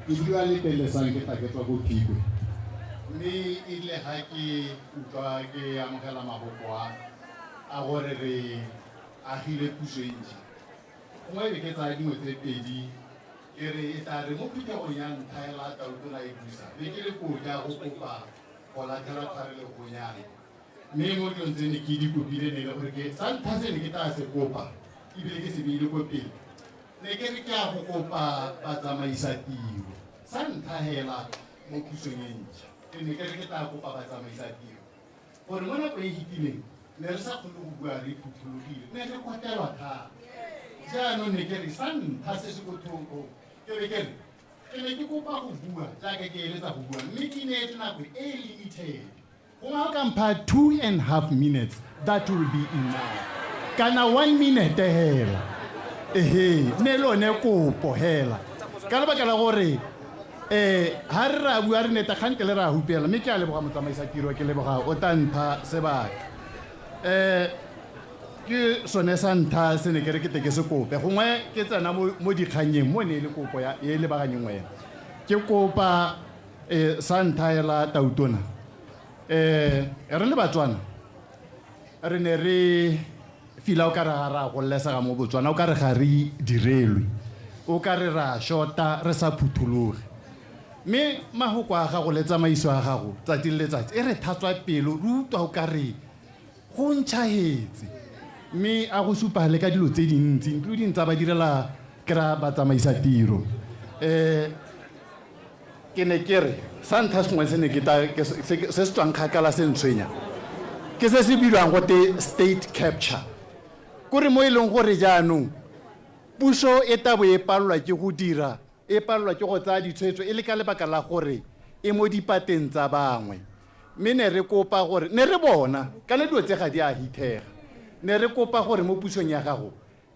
Ke bidiwa Lepelesang ke tla ke tswa ko Phikwe. Mme e rile ga ke utlwa ke amogela maboko a a gore re agile puso e ntšha. Gongwe e be ke tsaya dingwe tse pedi ke re e tla re mo phuthegong ya ntlha e la Tautona e busa be ke le koo ke a go kopa go latlhela tshwarelegonyana. Mme mo dilong tse ne ke di kopile ne e le gore ke sa ntlha se ne ke tla se kopa ebile ke se beile ko pele ne ke re ke a go kopa batsamaisa tiro sa ntlha hela mo pusong e ntšha ke ne ke re ke tla kopa batsamaisa tiro gore mo nako e fetileng ne re sa kgone go bua re phuthologile ne re kotelwa thata jaanong ne ke re sa ntlha se se ko thoko ke be ke re ke ne ke kopa go bua jaaka ke eletsa go bua mme ke neetse nako e e limited. Gongwe ga o ka mpha 2½ minutes, that will be enough, kana 1 minute hela. Ehe, ne le one kopo hela ka lebaka la gore ha re ra bua re neta kgante le ra hupela. Mme ke a leboga motsamaisa tiro, ke leboga o ta mpha sebaka. Ke sone sa ntlha se ne ke re ke te ke se kope. Gongwe ke tsena mo dikgannyeng mo ne e le kopo ya e lebaganyeng wena. Ke kopa sa ntlha hela, Tautona, re le Batswana re ne re fila o ka re ga ra gololesega mo Botswana, o ka re ga re direlwe, o ka re ra shota re sa phuthologe. Mme mahoko a gago le tsamaiso ya gago tsatsi le letsatsi e re thatswa pelo, re utlwa o ka re go ntšhagetse. Mme a go supa le ka dilo tse dintsi, including tsa ba direla kry-a batsamaisa tiro. Ke ne ke re sa ntlha sengwe se ne ke ta se se tswang kgakala se ntshwenya ke se se bidiwang gote state capture, kore mo e leng gore jaanong puso e tabo e palelwa ke go dira, e palelwa ke go tsaya ditshwetso e le ka lebaka la gore e mo dipateng tsa bangwe. Mme ne re kopa gore ne re bona kana dilo tse ga di a hithega, ne re kopa gore mo pusong ya gago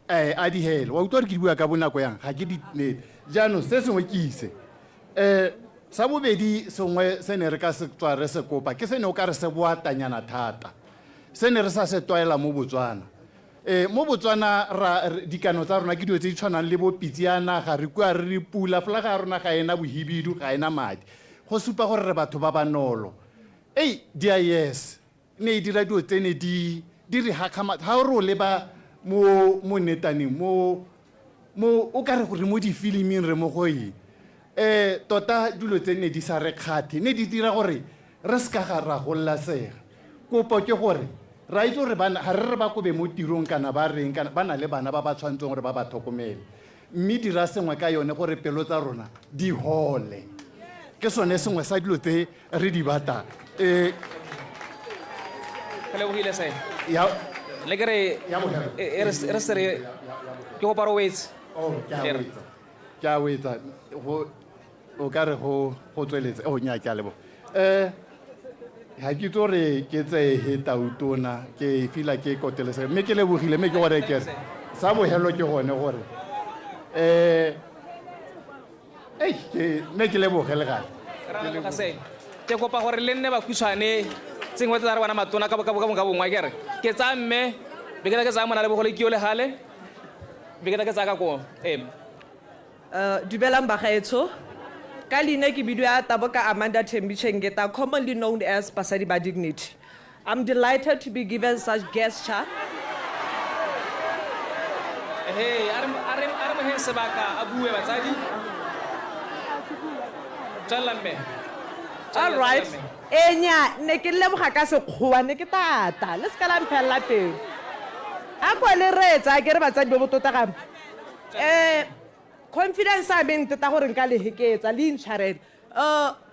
a di hele. Wa utlwa gore ke di bua ka bonako yang, ga ke di nete. Jaanong se sengwe ke ise sa bobedi sengwe se ne re ka se tswa re se kopa ke se ne o ka re se boatanyana thata, se ne re sa se tlwaela mo Botswana. Mo Botswana ra dikano tsa rona ke dilo tse di tshwanang le bo pitse ya naga, re kua re re pula, folaga ya rona ga ena bohibidu, ga ena madi, go supa gore re batho ba banolo. Ei, DIS ne e dira dilo tse ne di di re hakgamatsa ga o re o leba mo netaneng mo o ka re re mo difiliming, re mo go eng. Tota dilo tse ne di sa re kgathe, ne di dira gore re se ka ga ra gololasega. Kopo ke gore ra itse gore ga re re ba kobe mo tirong kana ba reng, kana ba na le bana ba ba tshwanetseng gore ba ba tlhokomele, mme dira sengwe ka yone gore pelo tsa rona di hole. Ke sone sengwe sa dilo tse re di batlang. Re lebogile se. Ya. Le ke re Ya bofelo. E re se re ke go paro wetse. Oh, ke a wetsa, ke a wetsa. Go o ka re go tsweletse. Oh nya, ke a leboga. Ga ke itse gore ke tseye Tautona, ke fila ke kotelesega, mme ke lebogile. Mme ke gore ke re sa bogelo ke gone gore ei ke mme ke leboge le gale. Ra leboga se. Ke kopa gore le nne bakhutshwane tsengwe tsa re bona matona ka bongwe ke re ke tsaya mme be ke tla ke tsaya mona le bogole ke yo le gale be ke tla ke tsaya ka ko ee. Dumelang bagaetsho. Ka leina ke bidiwa Taboka Amanda Thembi Chengeta, commonly known as Basadi ba Dignity. I'm delighted to be given such gesture. Hey, a re moheng sebaka a bue batsadi. Tswelela mme. All right. Enya, ne ke leboga ka Sekgowa, ne ke tata. Le se ka la mphelela pelo. A ko le reetsa, ke re batsadi bo bo totagang. Confidence a me nteta gore nka le heketsa, le intshwarele.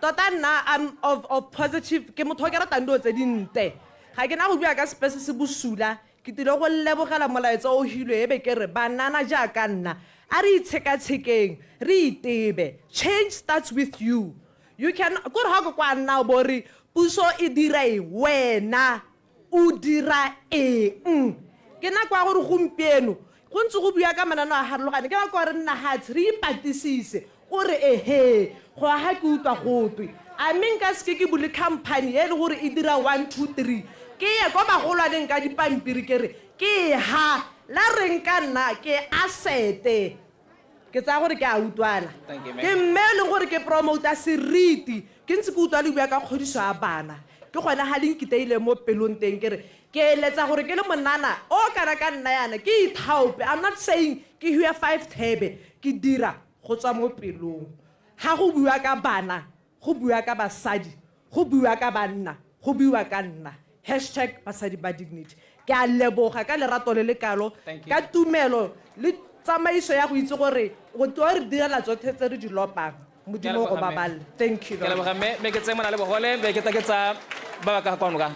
Tota nna I'm of positive, ke motho o ke ratang dilo tse dintle. Ga ke na go bua ka sepe se se bosula, ke tlile go lebogela molaetsa o hilwe e be ke re banana jaaka nna a re itshekatshekeng, re itebe. Change starts with you. You can kore ga o ke kwa nna o bo re puso e dira eng, wena o dira eng? Ke nako ya gore gompieno go ntse go bua ka mananeo a harologane, ke nako ya gore nna hatshe re ipatisise o re ehe go ga ke utlwa gotwe a mme nka seke ke bule company e le gore e dira 1 2 3, ke ye kwa bagolwaneng ka dipampiri ke re ke ha la reng ka nna ke asete. Ke tsaya gore ke a utlwana. Thank you, ma'am. Ke mme e leng gore ke promota seriti. Ke ntse ke utlwa le bua ka kgodiso ya bana. Ke gone ga le nkiteile mo pelong teng ke re ke eletsa gore ke le monana o kana ka nna yana ke ithaope. I'm not saying ke hue five thebe, ke dira go tswa mo pelong. Ga go bua ka bana, go bua ka basadi, go bua ka banna, go bua ka nna. Hashtag basadi ba dignity. Ke a leboga ka lerato le le kalo, Thank you. ka tumelo le tsamaiso ya go itse gore o tlo re direla tsotlhe tse re di lopang. Modimo Ke a go leboga, mme. baballe. Thank you Ke a very leboga much. mme, mme ke tseye mona le bogole, be ke tla ke tsa ba ba ka kwano ka.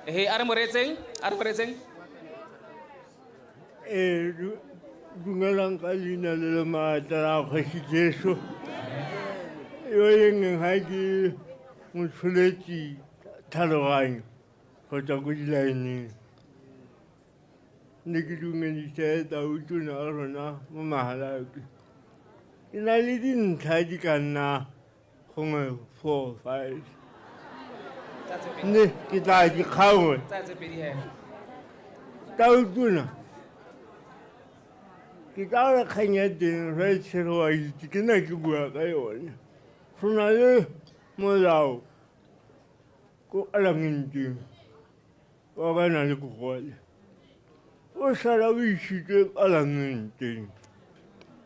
Ehe, a re mo reetseng, a re mo reetseng. Ee, dumelang ka leina le le maatla la Kgosi Jesu. Yo e leng ga ke motsholetsi tlhaloganyo go tswa ko dilaeneng. Ne ke dumedise tautona a rona mo Mahalapye. Ke na le dintlha di ka nna gongwe four, five. Mme ke tla di kgaola. Tsaya tse pedi hela. Tautona, ke tla re kgang ya teng re tshege wa itse ke na ke bua ka yone. Go na le molao ko palamenteng wa ba na le bogole. O sala o isitswe palamenteng.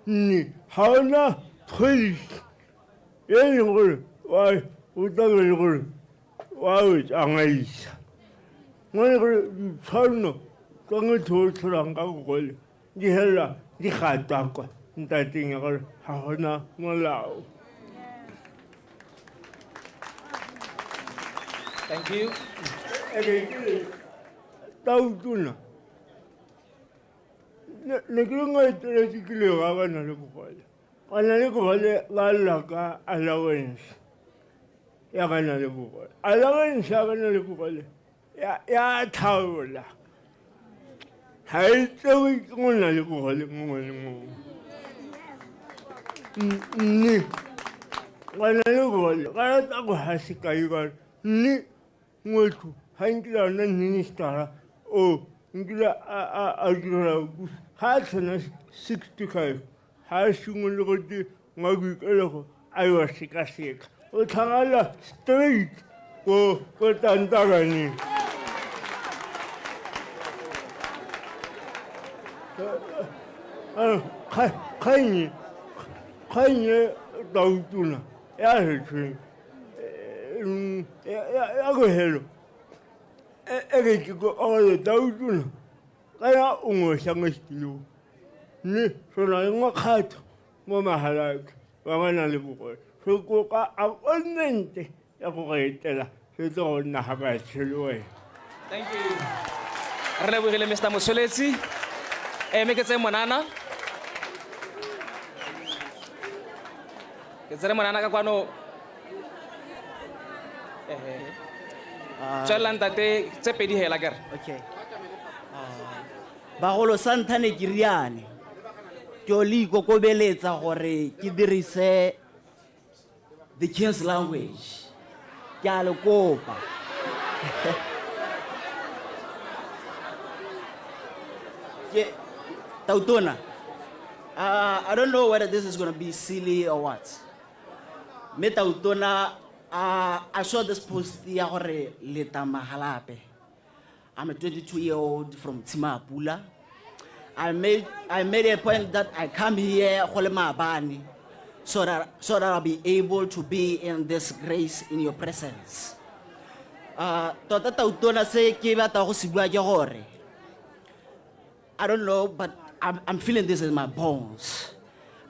Mme ga ona policy e leng gore wa o tlabe le gore wa o tsamaisa. Mo e gore ditshwanno tsa motho o tsholang ka bogole di felela di gatakwa ntateng ya gore ga gona molao. Thank you. Ere ke re tautona ne ke le ngoeteletse ke le ga ba na le bogole. Ba na le bogole ba lla ka allowance ya ba na le bogole. Allowance ya ba na le bogole ya thaola. Ga e tsewe ke go na le bogole mongwe le mongwe. Mme ba na le bogole ba rata go ga sekai ba mme motho ga nkile a nna ministera o nkile a direla ga a tshwana 65 ga a simolole go te ngwa boikelego a yo sekaseka o tlhagala straight ko ko tantaraneng. Kgang e tautona ya re tshweng ya bogelo e re ke ko ore tautona kana o ngwe mo setilong mme re na le mokgatlho mo Mahalapye ba ba nang le bogole. Re kopa appointment ya go re etela re tlo go nna ga batshe le wena. Thank you. Re lebogile Mr. Motsholetsi. Mme ke tseye monana. Ke tsere monana ka kwano. Ehe. Tswelela ntate tse pedi hela kere. Okay. Bagolo sa ntlha ne ke riane. Ke o le ikokobeletsa gore ke dirise the king's language. Ke a le kopa. Ke Tautona. I don't know whether this is going to be silly or what. Mme Tautona, I saw this post ya gore leta Mahalapye. I'm a 22-year-old from Tshimapula. I made a point that I come here go le maabane so that I'll be able to be in this grace in your presence. Tota Tautona se ke batla go se bua ke gore I don't know, but I'm feeling this in my bones.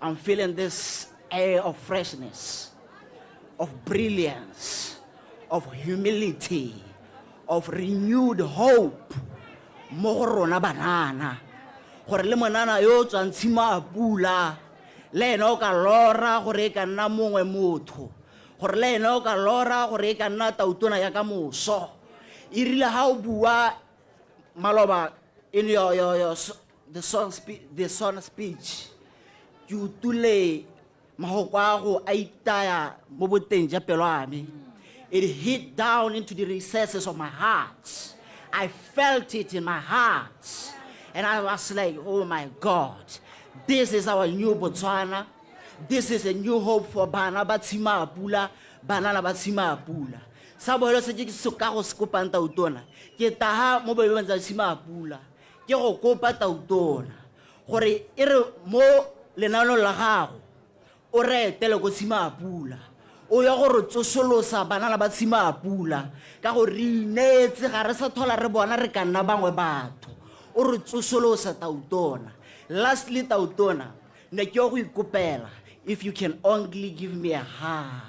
I'm feeling this air of freshness, of brilliance, of humility, of renewed hope. Mo go rona banana. Gore le monana yo o tswang Tshimapula, le ena o ka lora gore e ka nna mongwe motho. Gore le ena o ka lora gore e ka nna tautona ya ka moso. E rile ha o bua maloba in your the song the song speech, ke utlwile mahoko a go a itaya mo boteng ja pelo ya me. It hit down into the recesses of my heart. I felt it in my heart. And I was like, oh my God, this is our new Botswana. This is a new hope for bana ba Tshimapula, banana ba Tshimapula. Sa bofelo se ke se ka go se kopang tautona, ke taha mo boemong tsa Tshimapula, ke go kopa tautona gore e re mo lenaanong la gago o re etele ko Tshimapula, o ye go re tsosolosa banana ba Tshimapula ka gore re ineetse, ga re sa thola re bona re ka nna bangwe batho. O re tsosolosa tautona. Lastly tautona, ne ke yo go ikopela if you can only give me a hug.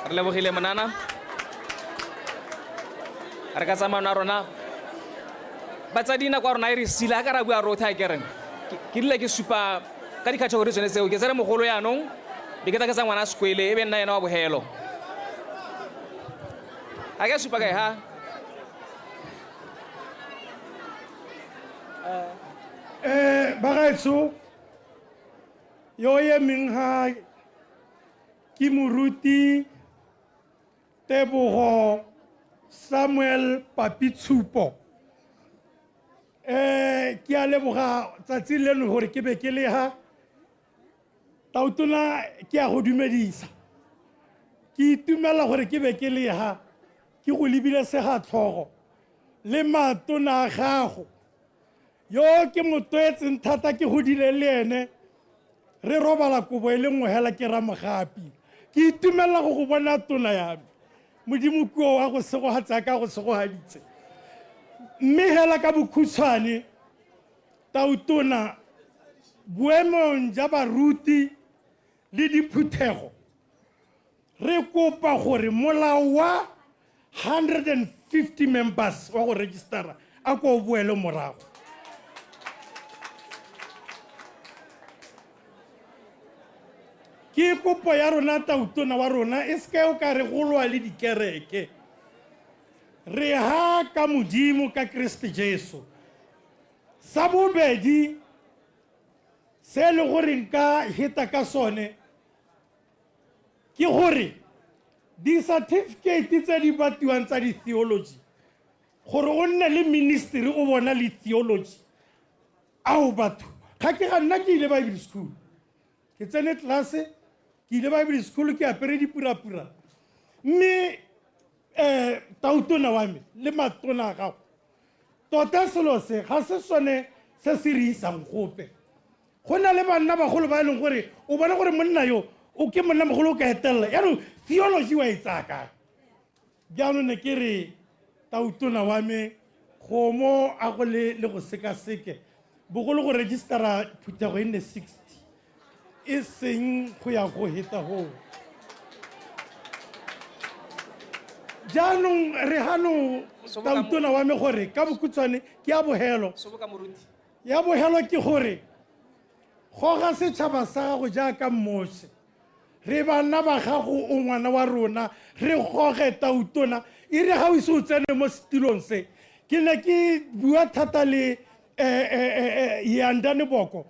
Re lebogile monana, re ka tsamaya rona batsadi. Nako ya rona e re sila ka ra bua rotlhe. A kereng ke rile ke supa ka di-category tsone tseo. Ke tsere mogolo yaanong, be ke tla ke tsa ngwana sekwele, e be nna ena wa bogelo. A ke supa kae ha? Bagaetsho, yo emeng ha ke moruti Tebogo Samuel Papitshupo. Ke a leboga tsatsi leno gore ke be ke le ha. Tautona, ke a go dumedisa. Ke itumela gore ke be ke le ha, ke go lebile segatlhogo le matona a gago. Yo ke motwetseng thata, ke godile le ene, re robala kobo e le nngwe hela, ke Ramogapi. Ke itumelela go go bona tona ya me. Modimo kuo wa go segogatsa ka go segogaditse. Mme hela ka bokhutshwane, tautona, boemong ja baruti le diphuthego, re kopa gore molao wa 150 members wa go registera a ko o boele morago. Ke kopo ya rona, tautona wa rona. E seke o ka re golwa le dikereke, re ha ka Modimo ka Kriste Jesu. Sa bobedi se e le gore nka heta ka sone ke gore di-certificate tse di batiwang tsa di-theology, gore o nne le ministry o bona le theology, ao batho, ga ke ga nna ke ile Bible school, ke tsene tlelase, ke ile Bible school, ke apere dipurapura. Mme tautona wa me le matona a gago, tota selo se ga se sone se se re isang gope. Go na le banna bagolo ba e leng gore o bona gore monna yo o ke monna mogolo, o ka etelela. Yaanong theology wa e tsaya kae? Jaanong ne ke re, tautona wa me, gomo a go le go sekaseke bogolo go registera phuthego e nne 60, e seng go ya go heta goo. Jaanong re gano, tautona wa me, gore ka bokhutshwane ke ya bogelo. Soboka moruti. Ya bogelo ke gore goga setšhaba sa gago jaaka Moshe. Re bana ba gago, o ngwana wa rona, re goge, tautona. E re ga o ise o tsene mo setilong se, ke ne ke bua thata le Yandane Boko,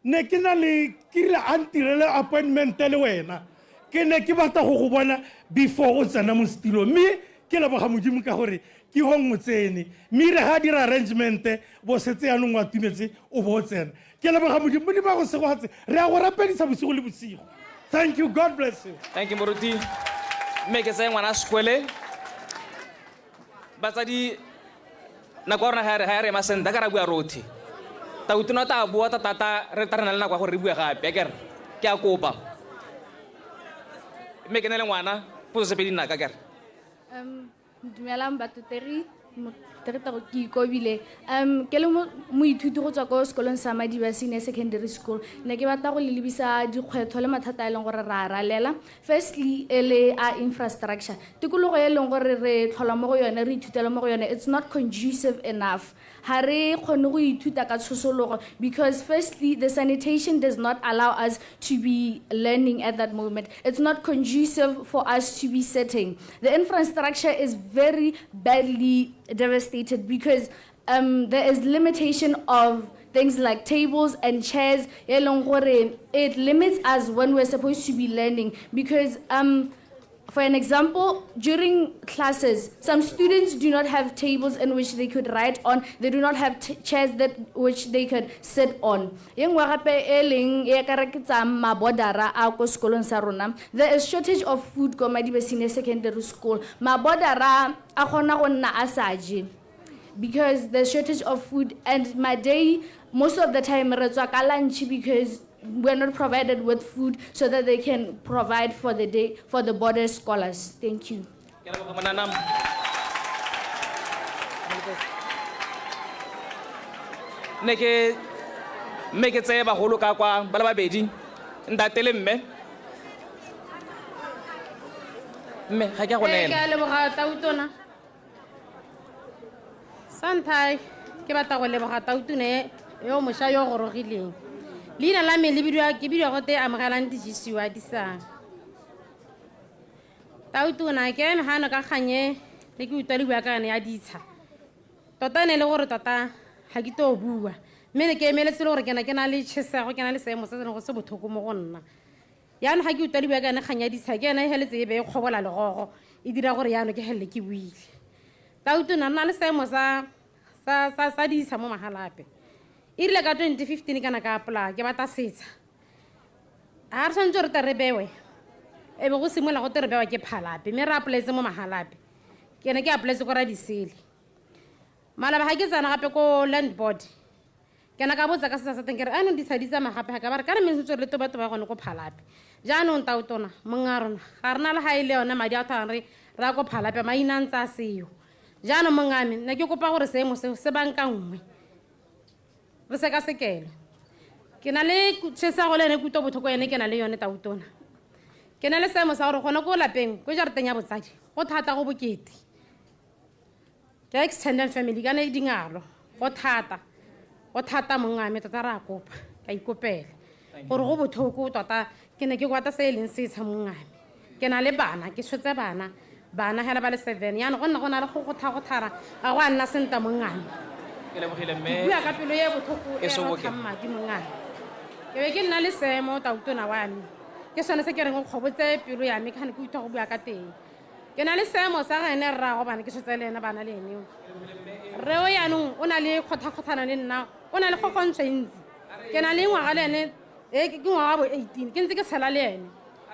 ne ke na le ke rile a ntirele appointment le wena. Ke ne ke batla go go bona before o tsena mo setilong, mme ke leboga Modimo ka gore ke gong o tsene. Mme re ga dira arrangement bo setse yaanong o atumetse, o bo o tsena. Ke leboga Modimo. Modimo a go segogatse. Re a go rapedisa bosigo le bosigo. Thank you, God bless you. Thank you, moruti. Mme ke tseye ngwana sekwele. Batsadi, nako ya rona ga e re ema sentle ka ra bua rothe. Tautona ta bua thata, re tla re na le nako ya gore re bue gape. Akere ke a kopa, mme ke ne le ngwana potso sepedi nnaka kere. Dumelang batotegi. Mo- ke ikobile. Ke le moithuti go tswa ko sekolong sa Madiba Senior Secondary School, ne ke batla go le lebisa dikgwetlho le mathata a e leng gore ra a ralela. Firstly, e le a infrastructure, tikologo e leng gore re tlhola mo go yone, re ithutela mo go yone, it's not conducive enough. Ga re kgone go ithuta ka tshosologo because firstly, the sanitation does not allow us to be learning at that moment. It's not conducive for us to be sitting. The infrastructure is very badly devastated because there is limitation of things like tables and chairs e leng gore it limits us when we're supposed to be learning because, for an example, during classes, some students do not have tables in which they could write on. They do not have chairs that which they could sit on. E nngwe gape e leng e ka re ke tsa mabodara a ko sekolong sa rona. There is shortage of food ko Madiba Senior Secondary School. Mabodara a kgona go nna a sa je because there's shortage of food, and my day, most of the time, re tswa ka lunch because we're not provided with food so that they can provide for the day for the border scholars. Thank you. Ke a leboga, monana. Ne ke mme ke tseye bagolo ka kwa ba le babedi, ntate le mme. Mme ga ke a go Ee, ke neela. a leboga, tautona. Sa ntlha, ke batla go leboga tautona yo mošwa yo gorogileng. Leina la me le bidiwa, ke bidiwa gote Amogelang Dijisiwa Disang. Tautona, ke eme gano ka kgang e ne ke utlwa le bua ka yone ya ditsha. Tota ne e le gore tota ga ke to bua, mme ne ke emeletse le gore ke na ke na le tšhesego, ke na le seemo se se leng go se botlhoko mo go nna. Yaanong ga ke utlwa le bua ka yone kgang ya ditsha, ke yone e feletse e be e kgobola legogo, e dira gore yaanong ke felele ke buile. Tautona, nna le seemo sa ditsha mo Magalape. E rile ka 2015 kana ka apply, ke batla setsha. Ga re tshwanetse re tle re bewe, e be go simolola go te re bewa ke Phalape, mme re applyetse mo Magalape. Ke ne ke applyetse ko Radisele. Malaba ga ke tsena gape ko land board, ke ne ka botsa ka setsa sa teng, ke re anong ditsha di tsamaya gape ga ka ba re ka re mme sentse re le toba toba gone ko Phalape. Jaanong tautona, mong a rona, ga re na le ga e le yone madi a thwang re ra ko Phalape, maina a ntse a seo. Jaanong mong a me, ne ke kopa gore seemo seo se bankanngwe, re sekasekele. Ke na le tšhesego le ene kutlo botlhoko ene ke na le yone, tautona. Ke na le seemo sa gore gone ko lapeng, ko jarateng ya botsadi, go thata, go bokete. Ke extended family kana e dingalo, go thata, go thata mong a me. Tota re a kopa, ka ikopela gore go botlhoko tota. Ke ne ke kwata se e leng setsha, mong a me. Ke na le bana, ke tshotse bana, bana hela ba le seven. Yaanong go nna go na le go gotha-gothara, ga go a nna senta, mong a me. Ke lebogile, Ke mme. bua ka pelo e botlhoko E e soboke. rothang madi, mong a me. Ke be ke nna le seemo, tautona wa me, ke sone se ke reng o kgobotse pelo ya me, ke gane ke utlwa go bua ka teng. Ke na le seemo sa ga ene rraago bana, ke tshotse le ene bana le eneo rre o. Yaanong o na le kgotha-kgothana le nna, o na le kgokgontsho e ntsi. Ke na le ngwaga le ene e ke ngwaga wa bo 18 ke ntse ke tshela le ene.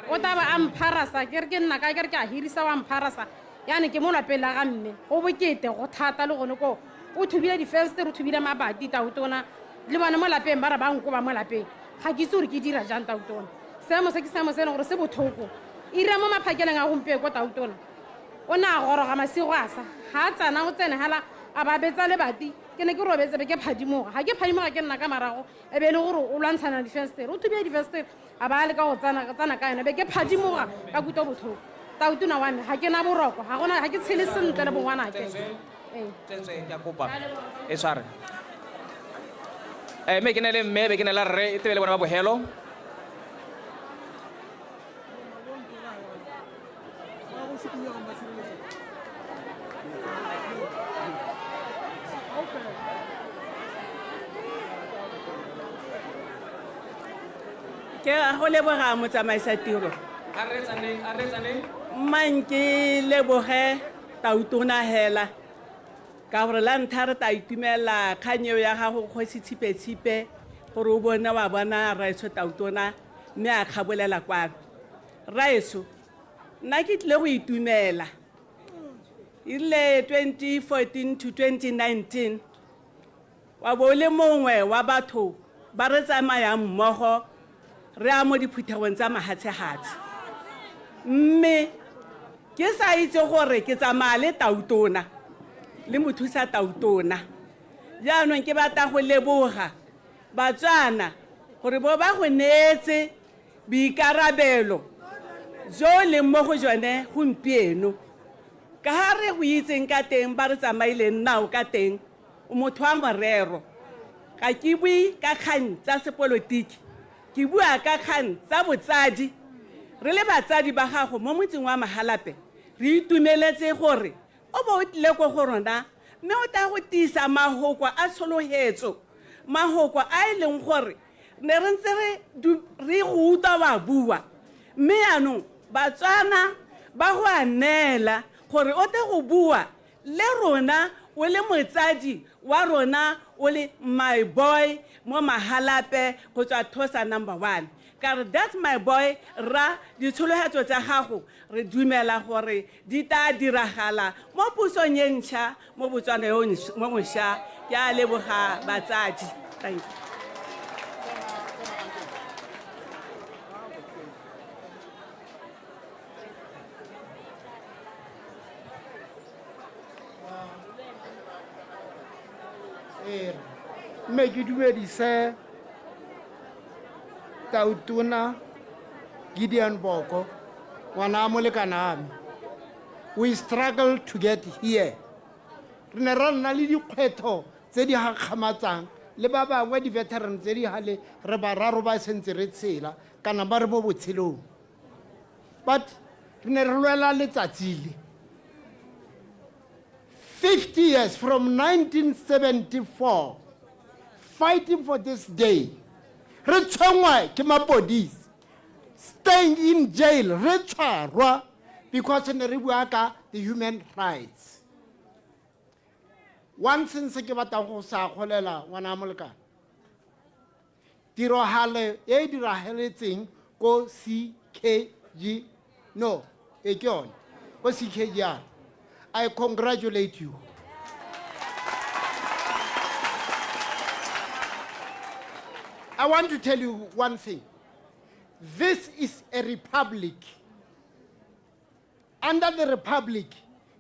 O taba a mpharasa, ke re ke nna kae, ke re ke a hirisa, wa mpharasa. Yaanong ke mo lapeng la ga mme, go bokete, go thata le gone ko. O thubile difenstere, o thubile mabati, tautona. Le bone mo lapeng ba re ba nkoba mo lapeng. Ga ke itse gore ke dira jang, tautona. Seemo se ke seemo se e leng gore se botlhoko. Ira mo maphakeleng a gompieko, tautona, o ne a goroga masigo a sa ga a tsena, o tsene gala a ba betsa lebati. Ke ne ke robetse, be ke phadimoga. Ga ke phadimoga, ke nna ka marago, e be e le gore o lwantshana difenstere, o thubile difenstere, a ba a leka go tsena ka yone, be ke phadimoga ka kutwa botlhoko. Tautona wa me, ga ke na boroko, ga gona, ga ke tshele sentle le bongwanake. Ee. Tswetswe, ke a kopa e tshware. Mme ke ne le mme, be ke ne la rre, e tebe le bona ba bogelo. Ke a go leboga, motsamaisa tiro. A reetsaneng, a reetsaneng. Mmang ke leboge tautona hela ka gore la ntlha re tla itumela kgang eo ya gago, kgosi Tshipe-Tshipe, gore o bone wa bona rraetsho tautona mme a kgabolela kwano. Rraetsho, nna ke tlile go itumela. Erile 2014 to 2019 wa bo o le mongwe wa batho ba re tsamayang mmogo re ya mo diphuthegong tsa mahatshe-hatshe, mme ke sa itse gore ke tsamaya le tautona. le mothusa tautona. Jaanong ke batla go leboga Batswana gore bo ba go neetse boikarabelo jo o leng mo go jone gompieno. Ka ga re go itseng ka teng ba re tsamaileng nao ka teng, o motho wa morero. Ga ke bue ka kgang tsa sepolotiki, ke bua ka kgang tsa botsadi. Re le batsadi ba gago mo motseng wa Mahalapye, re itumeletse gore o bo o tlile ko go rona mme o tla go tiisa mahoko a tsholohetso, mahoko a e leng gore ne re ntse re re go utlwa wa bua, mme yaanong Batswana ba go a neela gore o tle go bua le rona o le motsadi wa rona, o le my boy mo Mahalapye go tswa Thosa number 1. Ka re that's my boy rra, ditsholohetso tsa gago re dumela gore di tla diragala mo pusong e ntšha mo Botswana yo mo mošwa. Ke a leboga batsadi. Thank you. Ee, mme ke dumedise Tautona Gideon Boko, ngwana a molekana me. We struggle to get here. Re ne ra nna le dikgwetlho tse di gakgamatsang le ba bangwe di-veteran tse di gale re bararo ba sentse re tshela kana ba re mo botshelong. But re ne re lwela letsatsi le. 50 years from 1974 fighting for this day. Re tshwenngwa ke mapodisi, staying in jail, re tshwarwa because ne re bua ka the human rights. One thing se ke batlang go sa golela ngwana molekane, tirogalo e e diragaletseng ko CKG, no, e ke yone, ko CKGR, I congratulate you. I want to tell you one thing. This is a republic. Under the republic,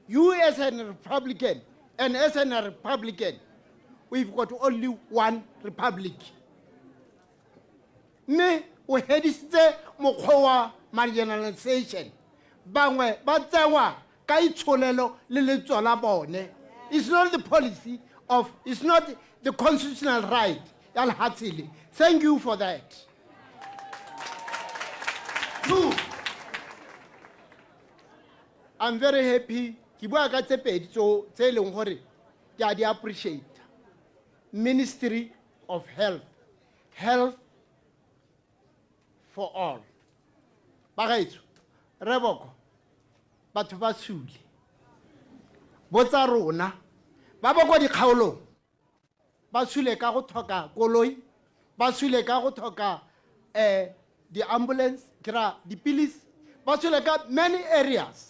you as a Republican and as a Republican, we've got only one republic. Mme o hedisitse mokgwa wa marginalization. Bangwe ba tsewa ka itsholelo le letso la bone. It's not the policy of, it's not the constitutional right ya lehatshe le. Thank you for that. Two, I'm very happy. Ke bua ka tse pedi tse e leng gore ke a di appreciate. Ministry of Health, Health for all. Bagaetsho, Reboko, batho ba sule. Botsa rona, ba ba kwa dikgaolong, ba sule ka go tlhoka koloi, ba sule ka go tlhoka di-ambulance, ke ra dipilisi, ba sule ka many areas.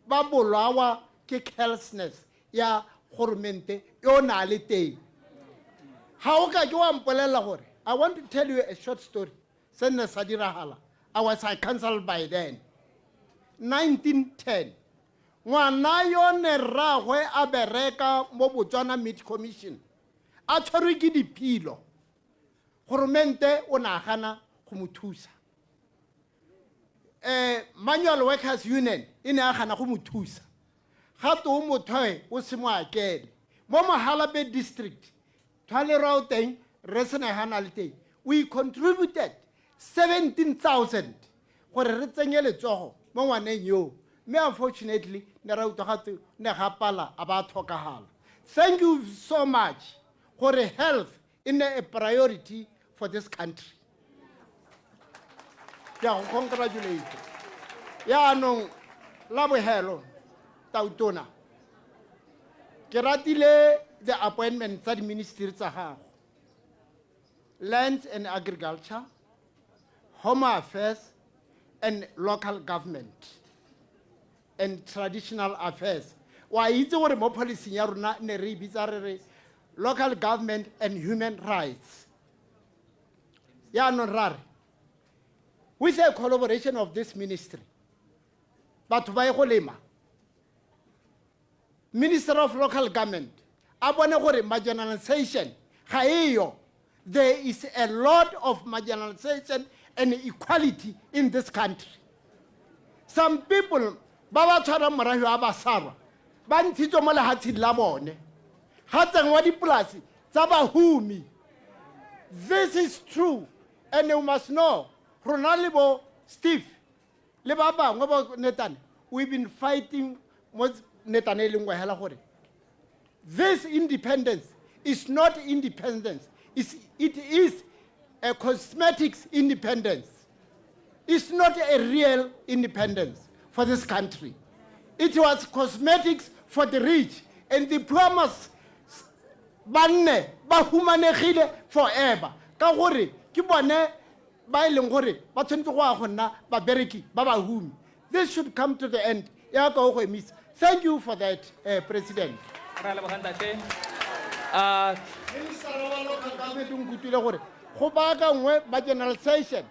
Ba bolawa ke carelessness ya goromente yo na le teng. Ga o ka ke wa mpolelela gore, I want to tell you a short story. Se nne sa diragala, I was a council by then. 1910, ngwana yo ne rraagwe a bereka mo Botswana Meat Commission, a tshwerwe ke diphilo. Goromente o ne a gana go mo thusa. Manual Workers Union e ne a gana go mo thusa. Gape o mothoe o se mo akele. Mo Mahalapye District, Thwalerwa o teng, re sena gana le teng. We contributed 17,000 gore re tsenye letsogo mo ngwaneng yo. Mme unfortunately, ne ra utlwa gatwe ne ga pala a ba tlhokagala. Thank you so much gore health e nne a priority for this country. Ke a go congratulate. Yaanong la bohelo Tautona, ke ratile the appointment tsa di-ministry tsa gago. Lands and Agriculture, Home Affairs, and Local Government, and Traditional Affairs. Wa itse gore mo policy ya rona ne re bitsa re re Local Government and Human Rights. Yaanong ra re, with the collaboration of this ministry, batho ba ye go lema. Minister of Local Government a bone gore marginalization ga eyo. There is a lot of marginalization and equality in this country. Some people ba ba tshwarang morahi wa Basarwa ba ntshitswe mo lehatsheng la bone, ga tsenngwa dipolasi tsa bahumi. This is true, and you must know, rona le bo Steve le ba bangwe bo Netane, we've been fighting mo Netane e le nngwe hela gore this independence is not independence, it is a cosmetics independence. It's not a real independence for this country. It was cosmetics for the rich, and the poor must ba nne ba humanegile forever, ka gore ke bone ba e leng gore ba tshwanetse go ya go nna babereki ba bahumi. This should come to the end. Ya ka o go emisa. Thank you for that, President. Re a leboga, ntate. Minister wa Local Government o nkutlwile gore go baakangwe marginalization.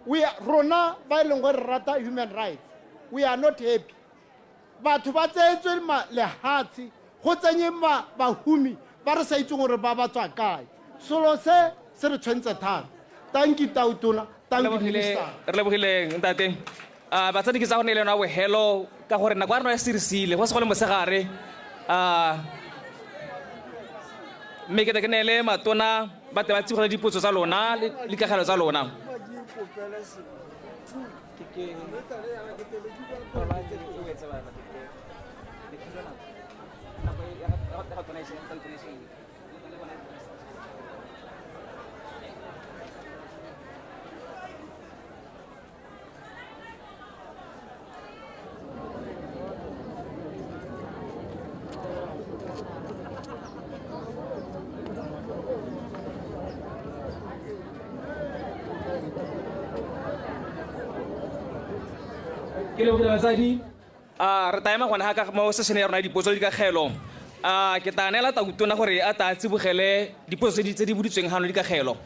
We are, rona ba e leng gore re rata human rights, we are not happy. Batho ba tseetswe lehatshe, go tsenye bahumi ba re sa itseng gore ba ba tswa kae. Selo se se re tshwentse thata. Thank you, Tautona. Thank you, Minister. Re lebogile, ntate. Batsadi, ke tsa go ne le yona bogelo ka gore nako ya rona ya sirisile go se go le mosegare. Mme ke tle ke neele matona ba tle ba tsibogele dipotso tsa lona le dikagelo tsa lona. Ke lebogile, batsadi. A re taema gone ga ka mo session ya rona ya dipotso le dikagelo. A ke tla neela tautona gore a tla tsibogele dipotso tse di boditsweng gano le dikagelo,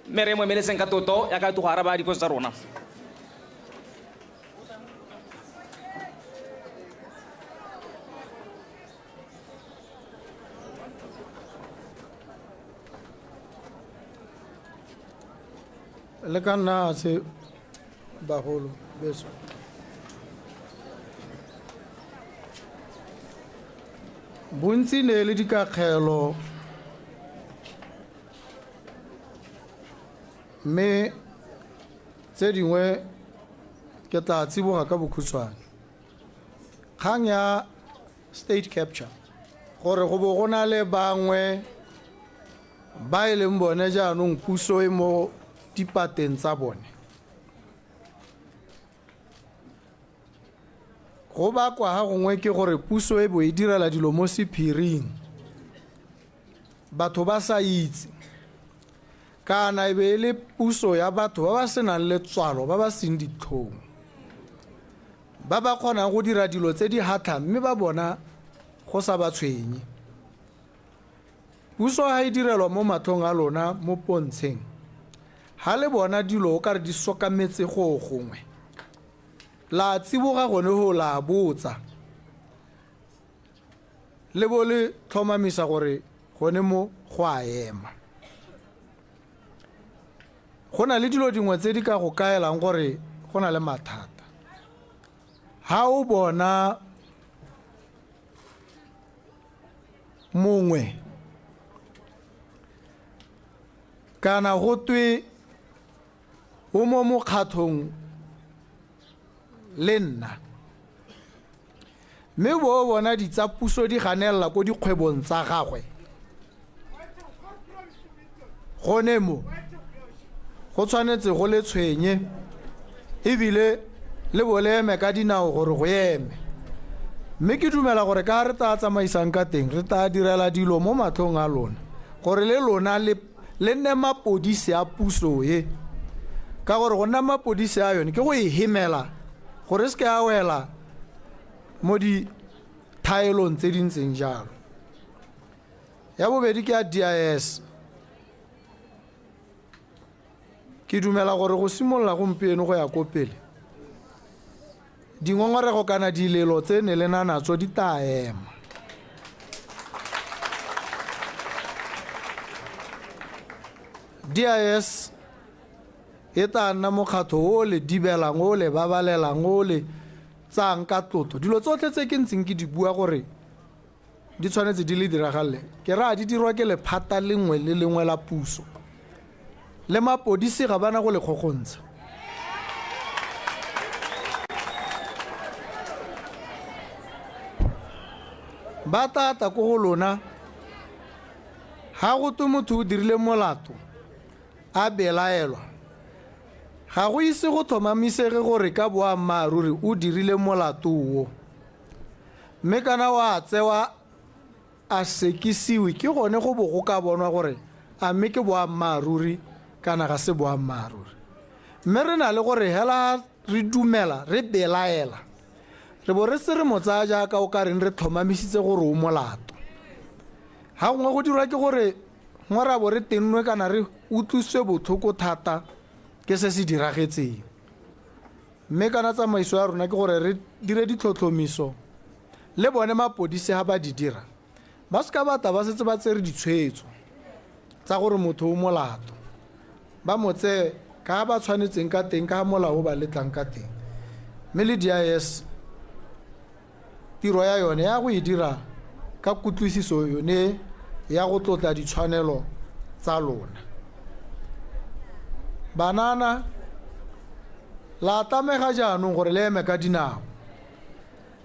mme re mo emeletseng ka toto ya ka go araba dipotso tsa rona. Le ka nna se bagolo beso. Bontsi ne le dikakgelo, mme tse dingwe ke tla tsiboga ka bokhutshwane. Kgang ya state capture, gore go bo go na le bangwe ba e leng bone jaanong puso e mo dipateng tsa bone, go bakwa ga gongwe ke gore puso e bo e direla dilo mo sephiring, batho ba sa itse, kana e be e le puso ya batho ba ba senang letswalo, ba ba seng ditlhong, ba ba kgonang go dira dilo tse di hatlhang mme ba bona go sa ba tshwenye. Puso ga e direlwa mo matlhong a lona mo pontsheng, ga le bona dilo o kare di sokametse go gongwe, la tsiboga gone go la botsa le bo le tlhomamisa gore gone mo go a ema. Go na le dilo dingwe tse di ka go kaelang gore go na le mathata. Ha o bona mongwe kana go twe o mo mokgatlhong le nna, mme bo o bona ditsa puso di ganelela ko dikgwebong tsa gagwe, gone mo go tshwanetse go le tshwenye, ebile le bo le eme ka dinao gore go eme. Mme ke dumela gore ka re tla tsamaisang ka teng, re tla direla dilo mo matlhong a lona gore le lona le nne mapodisi a puso e, ka gore go nna mapodisi a yone ke go e hemela gore se ke a wela mo dithaelong tse di ntseng jalo. Ya bobedi ke ya DIS. Ke dumela gore go simolola gompieno go ya ko pele, dingongorego kana dilelo tse ne le na natso di tla ema. DIS e tla nna mokgatlho o le dibelang, o le babalelang, o le tsayang ka tlotlo. Dilo tsotlhe tse ke ntseng ke di bua gore di tshwanetse di le diragalele, ke raya di dirwa ke lephata lengwe le lengwe la puso. Le mapodisi ga bana go le kgokgontsha. Ba tla tla ko go lona, ga go twe motho o dirile molato, a belaelwa, ga go ise go tlhomamisege gore ka boammaaruri o dirile molato o. Mme kana wa tsewa a sekisiwe, ke gone go bo go ka bonwa gore a mme ke boammaaruri kana ga se boammaaruri. Mme re na le gore hela re dumela, re belaela, re bo re se re mo tsaya jaaka o ka reng re tlhomamisitse gore o molato. Ga gongwe go dirwa ke gore gongwe ra bo re tennwe kana re utlwisitswe botlhoko thata ke se se diragetseng. Mme kana tsamaiso ya rona ke gore re dire ditlhotlhomiso le bone mapodisi ha ba di dira, ba seka ba tla ba setse ba tsere ditshwetso tsa gore motho o molato. Ba mo tseye ka ba tshwanetseng ka teng, ka molao o ba letlang ka teng. Mme le DIS tiro ya yone ya go e dira ka kutlwisiso yone ya go tlotla ditshwanelo tsa lona. Banana, la tlamega jaanong gore le eme ka dinao.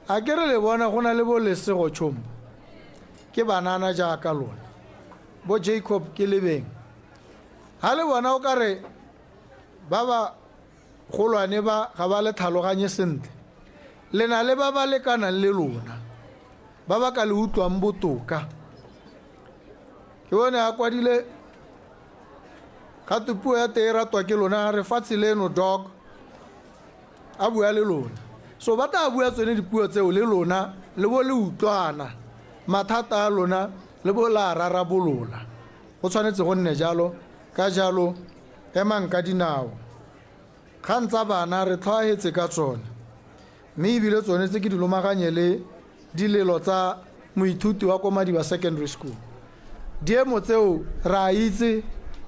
A ke re le bona go na le bo Lesego Chombo, ke banana jaaka lona, bo Jacob ke lebeng. Ha le bona o ka re ba ba golwane ba ga ba le tlhaloganye sentle, le na le ba ba lekanang le lona, ba ba ka le utlwang botoka. Ke bone a kwadile ga twe puo ya teng e ratwa ke lona, re fatshe leno dog, a bua le lona. So ba tla bua tsone dipuo tseo le lona, le bo le utlwana, mathata a lona le bo la rarabolola. Go tshwanetse go nne jalo, ka jalo emang ka dinao. Kgang tsa bana re tlhoahetse ka tsone, mme ebile tsone tse ke di lomaganye le dilelo tsa moithuti wa ko Madiba Secondary School. Diemo tseo re a itse,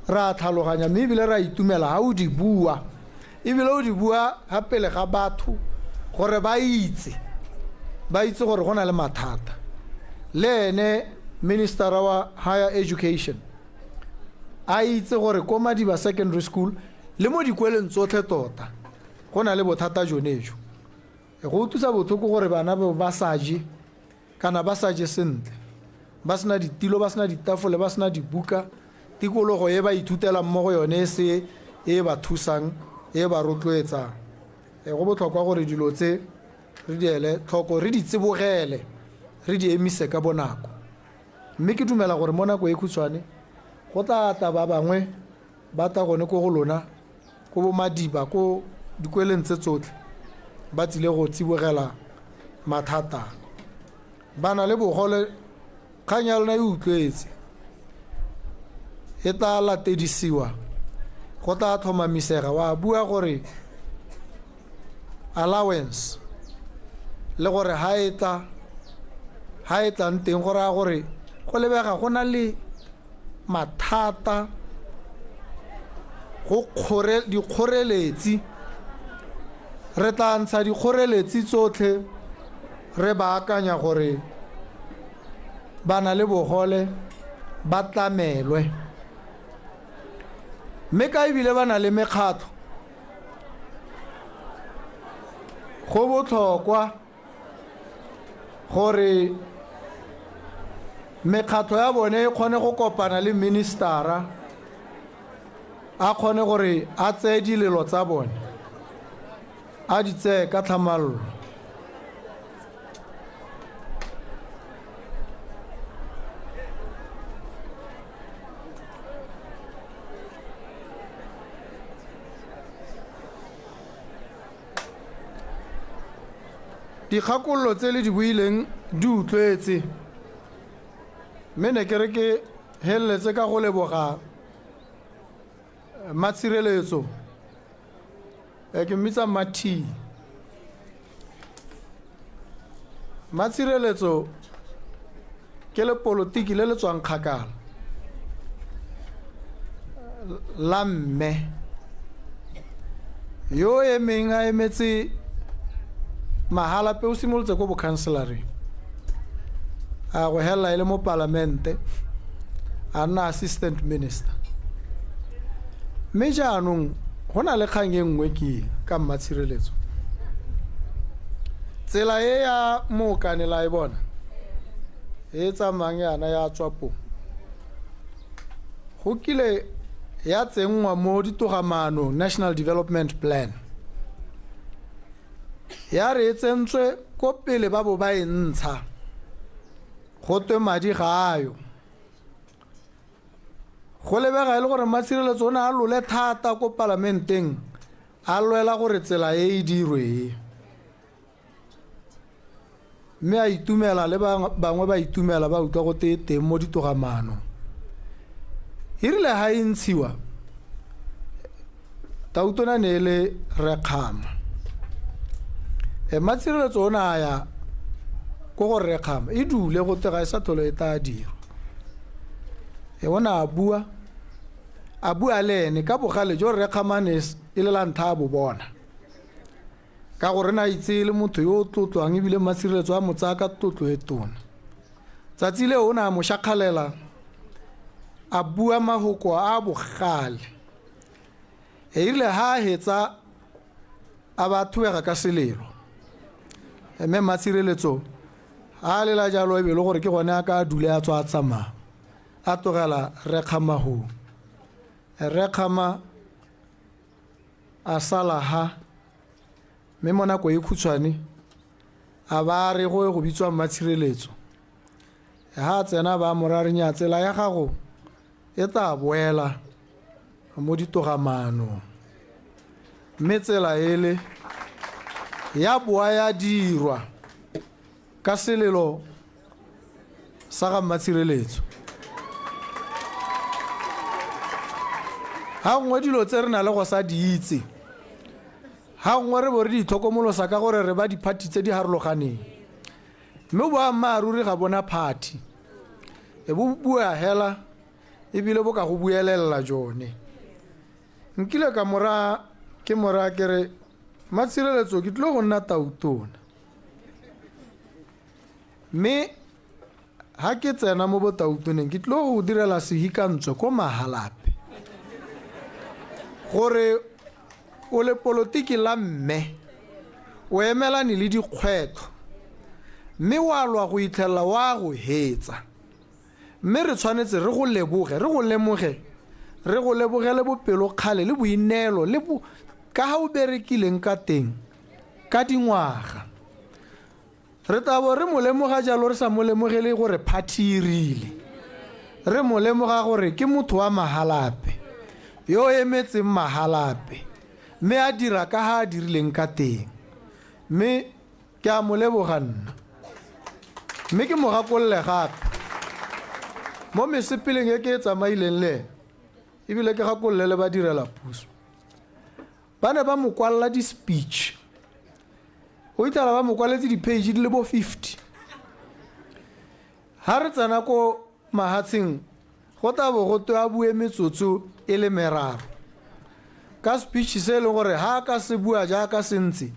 re a tlhaloganya, mme ebile re a itumela ha o di bua. Ebile o di bua ga pele ga batho gore ba itse, ba itse gore go na le mathata. Le ene Minister wa Higher Education a itse gore ko Madiba Secondary School le mo dikweleng tsotlhe tota go na le bothata jone jo. Go utlwisa botlhoko gore bana ba sa je kana ba sa je sentle, ba sena ditilo, ba sena ditafole, ba sena dibuka, tikologo e ba ithutelang mo go yone e se e ba thusang, e ba rotloetsang. Go botlhokwa gore dilo tse re di ele tlhoko, re di tsibogele, re di emise ka bonako. Mme ke dumela gore mo nako e khutshwane go tla tla ba bangwe ba tla gone ko go lona, ko bo Madiba, ko dikweleng tse tsotlhe, ba tsile go tsibogela mathata. Ba na le bogole, kgang ya lona e utlwetse, e tla latedisiwa, go tla tlhomamisega. Wa bua gore allowance le gore ha e tla, ha e tlang teng go raya gore go lebega go na le mathata, go kgore dikgoreletsi. Re tla ntsha dikgoreletsi tsotlhe re baakanya gore ba na le bogole ba tlamelwe. Mme ka ebile ba na le mekgatlho, go botlhokwa gore mekgatlho ya bone e kgone go kopana le ministera, a kgone gore a tseye dilelo tsa bone, a di tseye ka tlhamallo. Dikgakololo tse le di buileng di utlwetse, mme ne ke re ke heleletse ka go leboga Matshireletso, ke mmitsa Mathi. Matshireletso ke lepolotiki le le tswang kgakala. la mme yo o emeng a emetse Mahalapye o simolotse ko bokhanselareng a go helela e le mo palamente a nna assistant minister mme jaanong go na le kgang e nngwe ke e ka mmatshireletso tsela e ya mookane la e bona e tsamayang yana ya tswapong go kile ya tsenngwa mo ditogamaanong national development plan ya re e tsentswe ko pele ba bo ba e ntsha go twe madi ga ayo go lebega e le gore matshireletso o ne a lole thata ko palamenteng a lwela gore tsela e e dirwe e mme a itumela le bangwe ba itumela ba utlwa go te teng mo ditogamaanong e rile ga e ntshiwa tautona ne e le rekgama e matshireletso o ne a ya ko go rekgama e dule go te ga e sa tlhole e tla dirwa e o ne a bua a bua le ene ka bogale jo rekgama ne e le la ntlha a bo bona ka gore na itse e le motho yo o tlotlwang ebile matshireletso a mo tsaya ka tlotlo e tona tsatsi leo o ne a mo shakgalela a bua mahoko a bogale e rile ha a hetsa a ba thubega ka selelo mme matshireletso a lela jalo e be le gore ke gone a ka dule a tswa a tsamaya a tlogela rekgamahong rekgama a sala ha mme mo nako e khutshwane a ba a re go go bitswa mmatshireletso ha a tsena ba mo ra re nya tsela ya gago e tla boela mo ditogamaanong mme tsela ele ya boa ya dirwa ka selelo sa ga mmatshireletso ga nngwe dilo tse re na le go sa di itse ga nngwe re bo re di itlhokomolosa ka gore re ba diphathi tse di harologaneng mme boammaaruri ga bona phathi e bo bua hela ebile bo ka go buelelela jone nkile ka mora ke mora ke re matshireletso ke tlile go nna tautona mme ha ke tsena mo botautoneng ke tlile go direla sehikantswe ko Mahalapye gore o le polotiki la mme o emelane le dikgwetlho mme wa lwa go itlhelela wa go hetsa mme re tshwanetse re go leboge re go lemoge re go lebogele bopelokgale le boineelo le bo ka ga o berekileng ka teng ka dingwaga re tla bo re mo lemoga jalo re sa mo lemogele gore phathi e rile re mo lemoga gore ke motho wa Mahalapye yo o emetseng Mahalapye mme a dira ka ga a dirileng ka teng mme ke a mo leboga nna mme ke mo gakolole gape mo mesepeleng e ke e tsamaileng le ene ebile ke gakolole le badirela puso ba ne ba mo kwalela di-speech o itlhela ba mo kwaletse di-page di le bo 50 ha re tsena ko mahatsheng go tla bo go twe a bue metsotso e le meraro ka speech se e leng gore ha ka se bua jaaka se ntse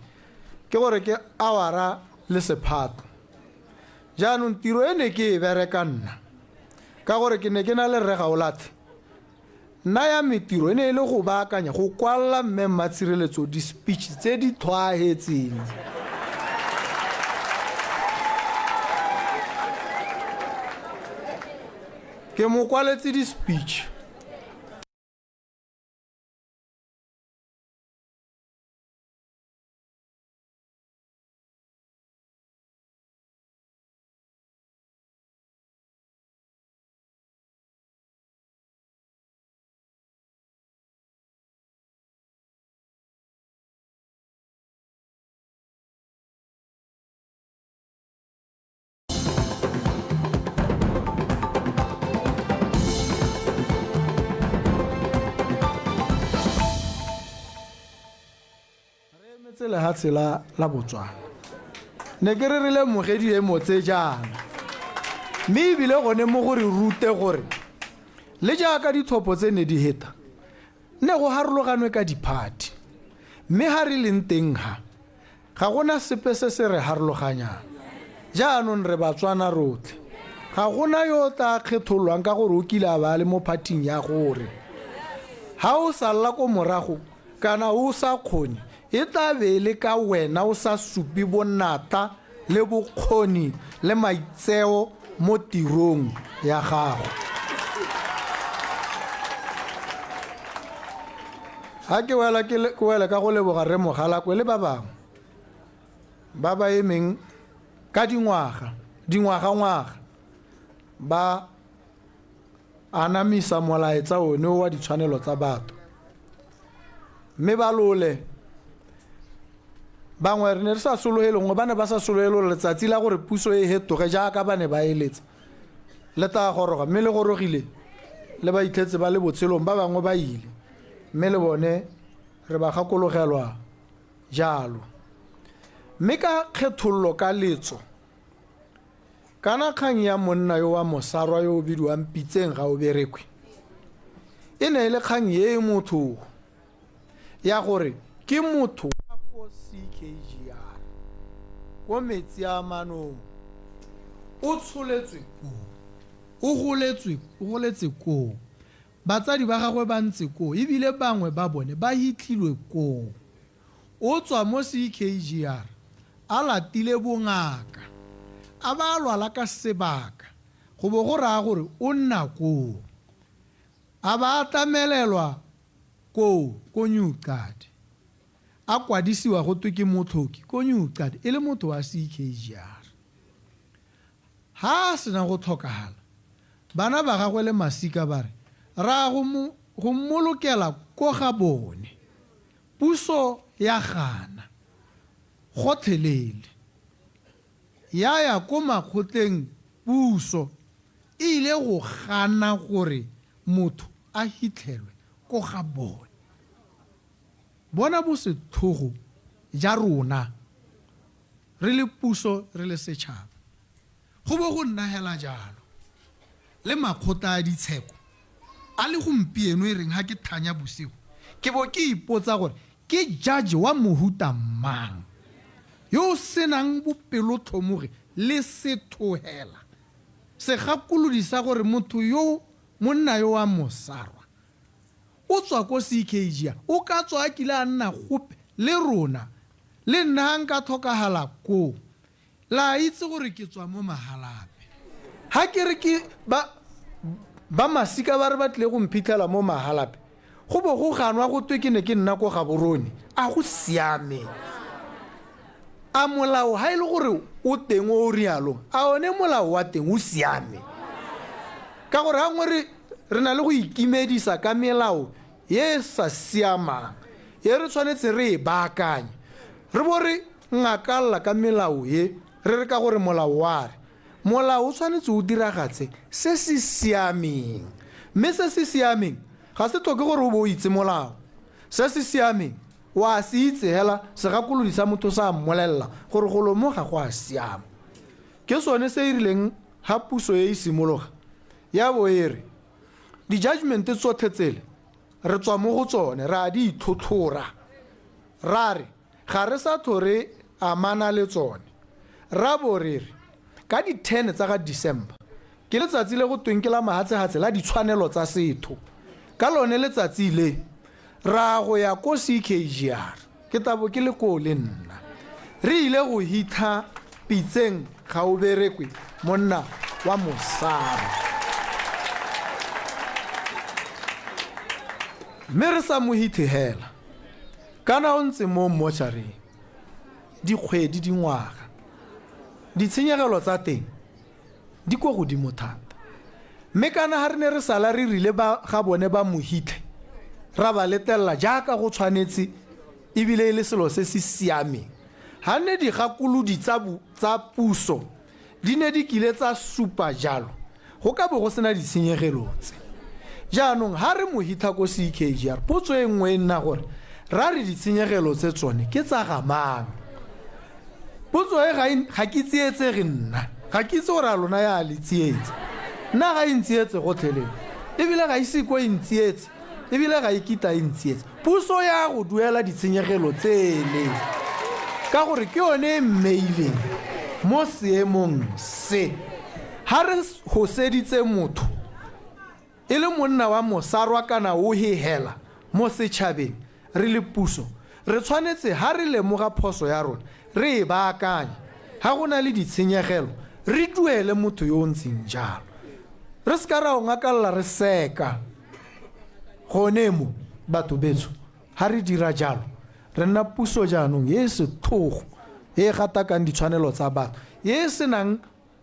ke gore ke awara le sephato jaanong tiro e ne ke e bereka nna ka gore ke ne ke na le rre Gaolathe nna ya me tiro e ne e le go baakanya go kwalla mme mmatshireletso di-speech tse di tlhwaagetseng ke mo kwaletse di-speech Re emetse lehatshe la la Botswana. Ne ke re re lemoge diemo tse jaana. Mme ebile gone mo go re rute gore le jaaka ditlhopho tse ne di heta. Ne go harologanwe ka diphathi. Mme ha re leng teng ha, ga go na sepe se se re harologanyang. Jaanong re Batswana rotlhe. Ga go na yo o tlaa kgethololwang ka gore o kile a ba a le mo phathing ya gore. Ha o salla ko morago kana o sa kgone, e tla be e le ka wena o sa supe bonatla le bokgoni le maitseo mo tirong ya gago. Ga ke wela ke wele ka go leboga Rre Mogalakwe le ba bangwe ba ba emeng ka dingwaga, dingwagangwaga ba anamisa molaetsa one o wa ditshwanelo tsa batho. Mme ba lole bangwe re ne re sa sologele gongwe ba ne ba sa sologele gore letsatsi la gore puso e hetoge jaaka ba ne ba eletsa le tla goroga mme le gorogile le ba itlhetse ba le botshelong ba bangwe ba ile mme le bone re ba gakologelwa jalo mme ka kgethololo ka letso Kana kgang ya monna yo wa Mosarwa yo o bidiwang Pitseng ga o berekwe e ne e le kgang e e motho ya gore ke motho wa ko CKGR ko metsi a manong o tsholetswe koo o goletswe o goletse koo batsadi ba gagwe ba ntse koo ebile bangwe ba bone ba hitlhilwe koo O tswa mo CKGR a latile bongaka, a ba a lwala ka sebaka, go bo go raya gore o nna koo. A ba a tlamelelwa koo ko New Cadi. A kwadisiwa go twe ke motlhoki ko New Cadi e le motho wa CKGR. Ha a sena go tlhokagala, bana ba gagwe le masika ba re, Ra go mo go mmolokela ko ga bone. Puso ya gana gotlhelele. Ya ya ko makgotleng puso e ile go gana gore motho a hitlhelwe ko ga bone. Bona bosetlhogo ja rona re le puso re le setšhaba. Go bo go nna hela jalo le makgotla a ditsheko a le gompieno e reng ha ke thanya bosigo ke bo ke ipotsa gore ke judge wa mohuta mang yo o senang bopelotlhomogi le sethohela segakolodi sa gore motho yo monna yo wa Mosarwa o tswa ko CKGR o ka tswa a kile a nna gope le rona le nna ha nka tlhokahala koo La itse gore ke tswa mo Mahalapye. Ha ke re ke ba ba masika ba re ba tlile go mphitlhela mo Mahalapye, go bo go ganwa go twe ke ne ke nna ko Gaborone. A go siame? A molao ha e le gore o teng o o rialong, a one molao wa teng o siame? Ka gore gangwe re re na le go ikimedisa ka melao e e sa siamang e re tshwanetse re e baakanye. Re bo re ngakalla ka melao e, re re ka gore molao wa re, molao o tshwanetse o diragatse se se siameng. Mme se se siameng ga se tlhoke gore o bo o itse molao. Se se siameng o a se itse hela segakolodi sa motho sa mmolelela gore golo mo ga go a siama. Ke sone se e rileng ha puso e e simologa ya bo e re di-judgment tsotlhe tsele re tswa mo go tsone re a di itlhotlhora ra re Ga re sa tlho re amana le tsone. Ra bo re re, ka di 10 tsa ga December, ke letsatsi le go tweng ke la mahatshehatshe la ditshwanelo tsa setho. Ka lone letsatsi le, ra go ya ko CKGR, ke tla bo ke le koo le nna. Re ile go hitlha Pitseng Gaoberekwe, monna wa Mosarwa. Mme re sa mo hithe hela. Kana o ntse mo mmotšhareng dikgwedi, dingwaga. Ditshenyegelo tsa teng di ko godimo thata. Mme kana ha re ne re sala re rile ba ga bone ba mo hitlhe, ra ba letlelela jaaka go tshwanetse ebile e le selo se se siameng. Ha ne digakolodi tsa, tsa puso di ne di kile tsa supa jalo, go ka bo go sena ditshenyegelo tse. Jaanong ha re mo hitlha ko CKGR, potso e nngwe e nna gore, ra re ditshenyegelo tse tsone ke tsa ga mang? Potso e ga e, ga ke tsietsege nna, ga ke itse gore a lona ya le tsietsa. Nna ga e ntsietse gotlhelele, ebile ga ise ko e ntsietse. Ebile ga e kitla e ntsietsa. Puso ya go duela ditshenyegelo tsele ka gore ke yone e mmeileng mo seemong se. Ha re hoseditse motho e le monna wa mosarwa kana o hehela mo setšhabeng re le puso, re tshwanetse ha re lemoga phoso ya rona re e baakanye. Ha go na le ditshenyegelo re duele motho yo o ntseng jalo. Re se ka ra o ngakalela re seka. Gone mo, batho betsho, ha re dira jalo, re nna puso jaanong e e setlhogo, e e gatakang ditshwanelo tsa batho, e e senang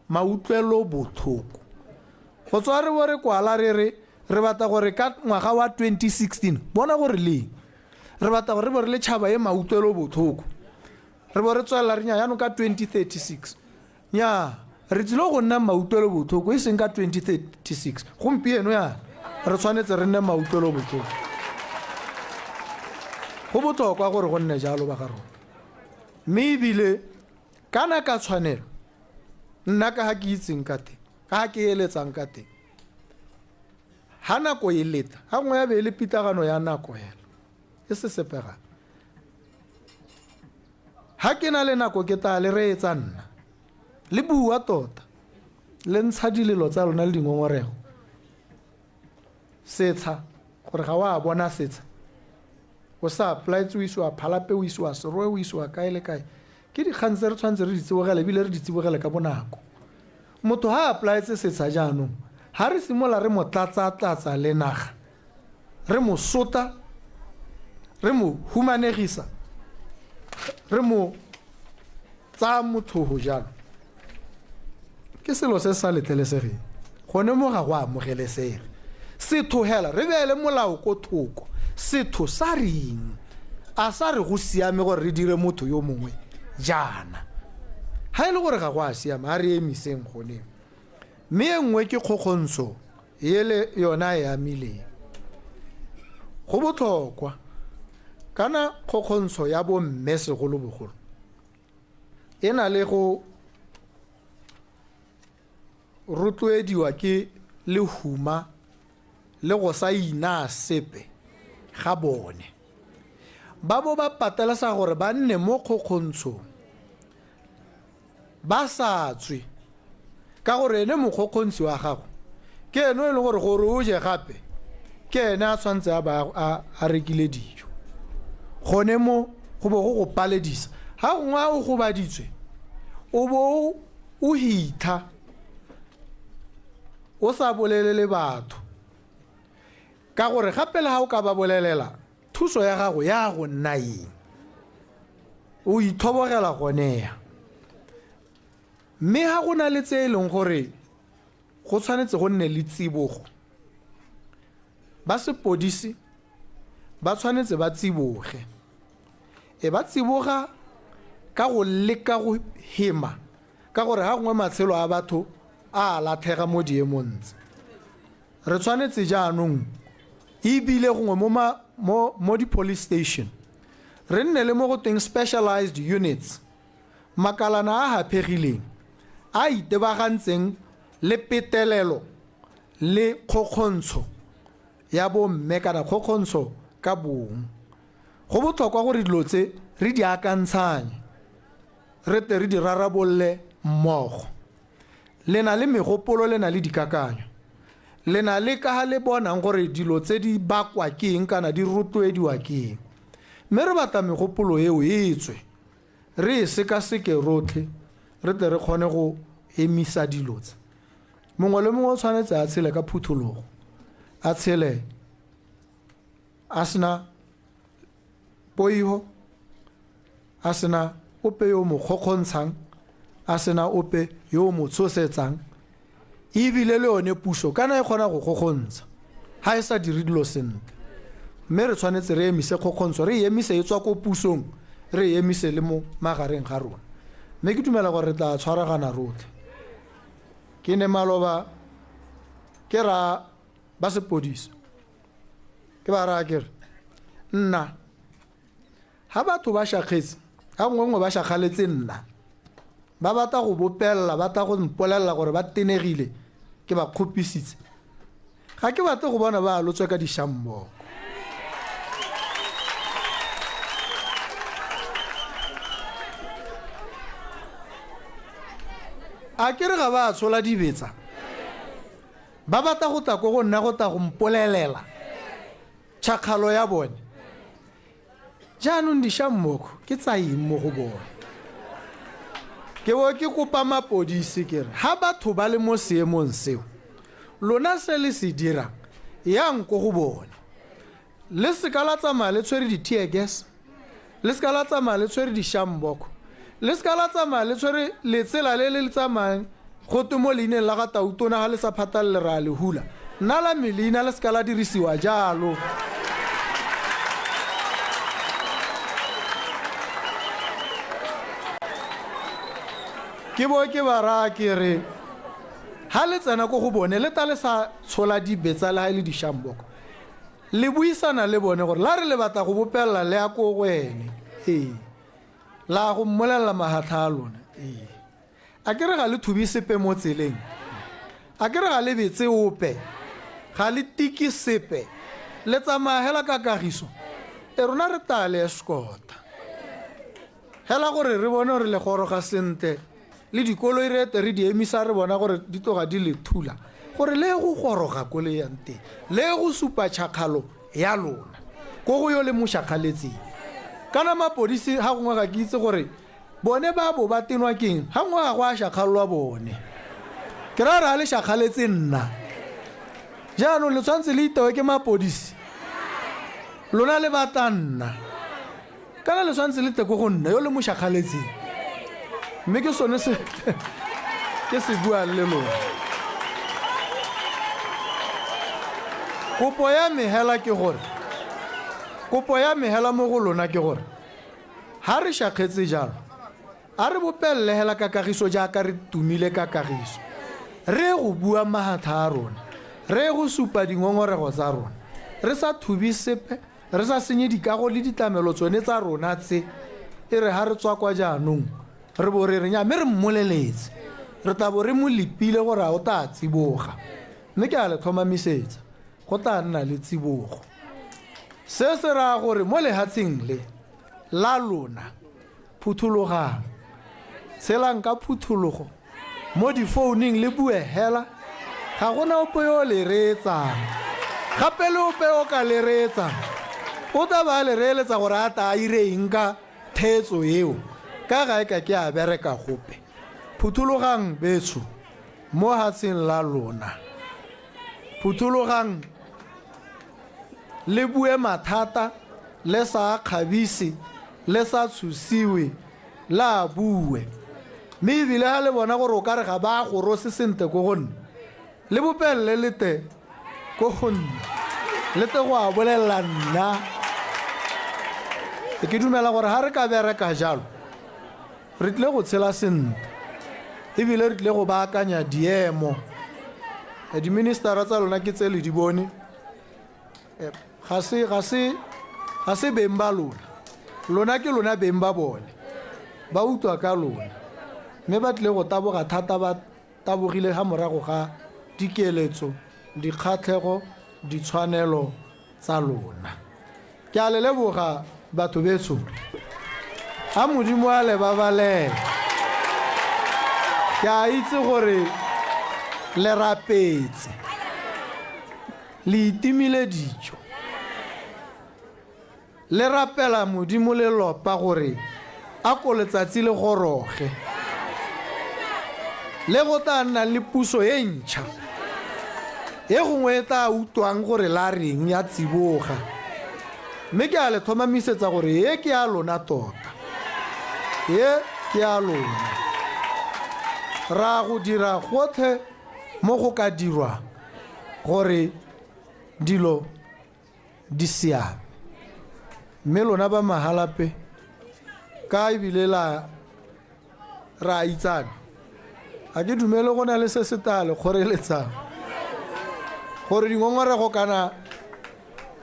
mautlwelobotlhoko. Go tswa re bo re kwala re re re batla gore ka ngwaga wa 2016, bona gore leng, re batla gore re bo re le tšhaba e mautlwelobotlhoko, re bo re tswelela re nya jaanong ka 2036. Nyaa, re tsile go nna mautlwelobotlhoko e seng ka 2036, gompieno yana re tshwanetse re nne mautlwelobotlhoko. Go botlhokwa gore go nne jalo ba ga rona. Mme ebile kana ka tshwanelo, nna ka ga ke itseng ka teng, ka ga ke eletsang ka teng, ha nako e leta, ga nngwe ya be e le pitlagano ya nako hela, e se sepe gape. Ha ke na le nako ke tla le reetsa nna. Le bua tota, le ntsha dilelo tsa lona le dingongorego. Setsha, gore ga wa bona setsha. O sa applyetse o isiwa Phalape, o isiwa Serowe, o isiwa kae le kae. Ke dikgang tse re tshwanetse re di tsibogele ebile re di tsibogele ka bonako. Motho ha a applyetse setsha jaanong, ha re simolola re mo tlatsa-tlatsa le naga, re mo sota, re mo humanegisa, re mo tsaya mothogo jalo, ke selo se se sa letlelesegeng. Gone mo ga go amogelesege. Setho hela, re beele molao ko thoko. Setho sa reng? A sa re go siame gore re dire motho yo mongwe jaana? Ha e le gore ga go a siama, a re emiseng gone. Mme e nngwe ke kgokgontsho ele yona e amileng. Go botlhokwa kana kgokgontsho ya bomme segolobogolo e na le go rotloediwa ke lehuma le go sa inaa sepe ga bone. Ba bo ba patelesega gore ba nne mo kgokgontshong ba sa tswe ka gore ene mokgokgontshi wa gago ke ene o e leng gore gore o je gape ke ene a tshwanetse a ba a rekile dijo. Gone mo go bo go go paledisa ga gongwe a o gobaditswe o bo o hitha o sa bolelele batho ka gore gape le ga o ka ba bolelela thuso ya gago ya go nna eng, o ithobogela gone ya. Mme ga go na le tse e leng gore go tshwanetse go nne le tsibogo, ba sepodisi ba tshwanetse ba tsiboge. E ba tsiboga ka go leka go hema ka gore ga gongwe matshelo a batho a latlhega mo diemong tse. Re tshwanetse jaanong ebile gongwe mo ma, mo, mo di-police station re nne le mo go tweng specialized units, makalana a haphegileng a itebagantseng le petelelo le kgokgontsho ya bomme kana kgokgontsho ka bong. Go botlhokwa gore dilo tse re di akantshanye, re tle re di rarabolle mmogo. Le na le megopolo, le na le dikakanyo, le na le ka ga le bonang gore dilo tse di bakwa ke eng kana di rotloediwa ke eng. Mme re batla megopolo eo e tswe, re e sekaseke rotlhe, re tle re kgone go emisa dilo tse. Mongwe le mongwe o tshwanetse a tshele ka phuthologo, a tshele a sena poiho, a sena ope yo o mo kgokgontshang, a sena ope yo o mo tshosetsang, ebile le yone puso kana e kgona go kgokgontsha ha e sa dire dilo sentle. Mme re tshwanetse re emise kgokgontsho, re e emise e tswa ko pusong, re e emise le mo magareng ga rona. Mme ke dumela gore re tla tshwaragana rotlhe. Ke ne maloba ke ra ba sepodisa, ke ba raya ke re nna ha batho ba shakgetse, ga nngwe nngwe ba shakgaletse nna, ba batla go bopelela, ba tla go mpolelela gore ba tenegile, ke ba kgopisitse. Ga ke batle go bona ba alotswe ka dišammogo. A ke re ga ba a tshola dibetsa? Ba batla go tla ko go nna go tla go mpolelela tšhakgalo ya bone. Jaanong dišammoko ke tsa eng mo go bone? Ke bo ke kopa mapodisi ke re ha batho ba le mo seemong seo, lona se le se dirang, yang ko go bone. Le seka la tsamaya le tshwere di-tear gas, le seka la tsamaya le tshwere dišamboko, le seka la tsamaya le tshwere letsela le le tsamayang go twe mo leineng la ga Tautona ga le sa phatalele re a le hula. Nna la me leina le seka la dirisiwa jalo. Ke bo ke ba raya ke re ha le tsena ko go bone le ta le sa tshola dibetsa le ha e le dišamboko, Le buisana le bone gore la re le batla go bopelela le ya ko go ene. Ee. La go mmolelela mahatlha a lona. Ee. A ke re ga le thubi sepe mo tseleng? A ke re ga le betse ope? Ga le tiki sepe? Le tsamaya hela ka kagiso? E rona re tlaa le escorta. Hela gore re bone gore le goroga sentle, le dikoloi re ete re di emisa re bona gore di tloga di le thula, gore le ye go goroga ko le yang teng, le ye go supa tšhakgalo ya lona ko go yo le mo šakgaletseng. Kana mapodisi ga gongwe ga ke itse gore bone ba bo ba tenwa ke eng, ga gongwe ga go a šakgalelwa bone. Ke raya gore ga le šakgaletse nna. Jaanong le tshwanetse le itewe ke mapodisi, lona le batla nna. Kana le tshwanetse le tle ko go nna yo le mo šakgaletseng. Mme ke sone se ke se buang le lona. Kopo ya me hela ke gore, kopo ya me hela mo go lona ke gore, ha re šakgetse jalo, a re bopelele hela ka kagiso jaaka re tumile ka kagiso. Re ye go bua mahatlha a rona, re ye go supa dingongorego tsa rona, re sa thubi sepe, Re sa senye dikago le ditlamelo tsone tsa rona tse, e re ha re tswa kwa jaanong re bo re re nya mme re mmoleletse, re tla bo re mo lepile gore a o tla tsiboga. Mme ke a le tlhomamisetsa, go tla nna le tsibogo. Se se raya gore mo lehatsheng le la lona, Phuthologang. Tshelang ka phuthologo mo difouning le bue hela, ga go na ope yo o le reetsang. Gape le ope yo o ka le reetsang o tla ba a le reeletsa gore a tla a ire eng ka theetso eo, ka ga e ka ke a bereka gope. Phuthologang betsho mo hatsheng la lona. Phuthologang le bue mathata le sa a kgabise, le sa tshosiwe, le a bue. Mme ebile ga le bona gore o ka re ga ba a gorose sentle ko go nna, le bopelele le te ko go nna, le te go a bolelela nna. Ke dumela gore ga re ka bereka jalo, Re tlile go tshela sentle ebile re tlile go baakanya diemo. Diministara tsa lona ke tse le di bone. Ga se, ga se, ga se beng ba lona. Lona ke lona beng ba bone. Ba utlwa ka lona. Mme ba tlile go taboga thata ba tabogile ga morago ga dikeletso, dikgatlhego, ditshwanelo tsa lona. Ke a le leboga batho betsho. A Modimo a le babalele. Ke a itse gore le rapetse. Le itimile dijo. Le rapela Modimo le lopa gore a ko letsatsi le goroge le go tla nnang le puso e ntšha e gongwe e tla utwang gore la reng ya tsiboga. Mme ke a le tlhomamisetsa gore e ke ya lona tota. E ke ya lona. Ra go dira gotlhe mo go ka dirwang gore dilo di siame. Mme lona ba Mahalape, ka ebile la re a itsane, ga ke dumele go na le se se tla le kgoreletsang gore dingongorego kana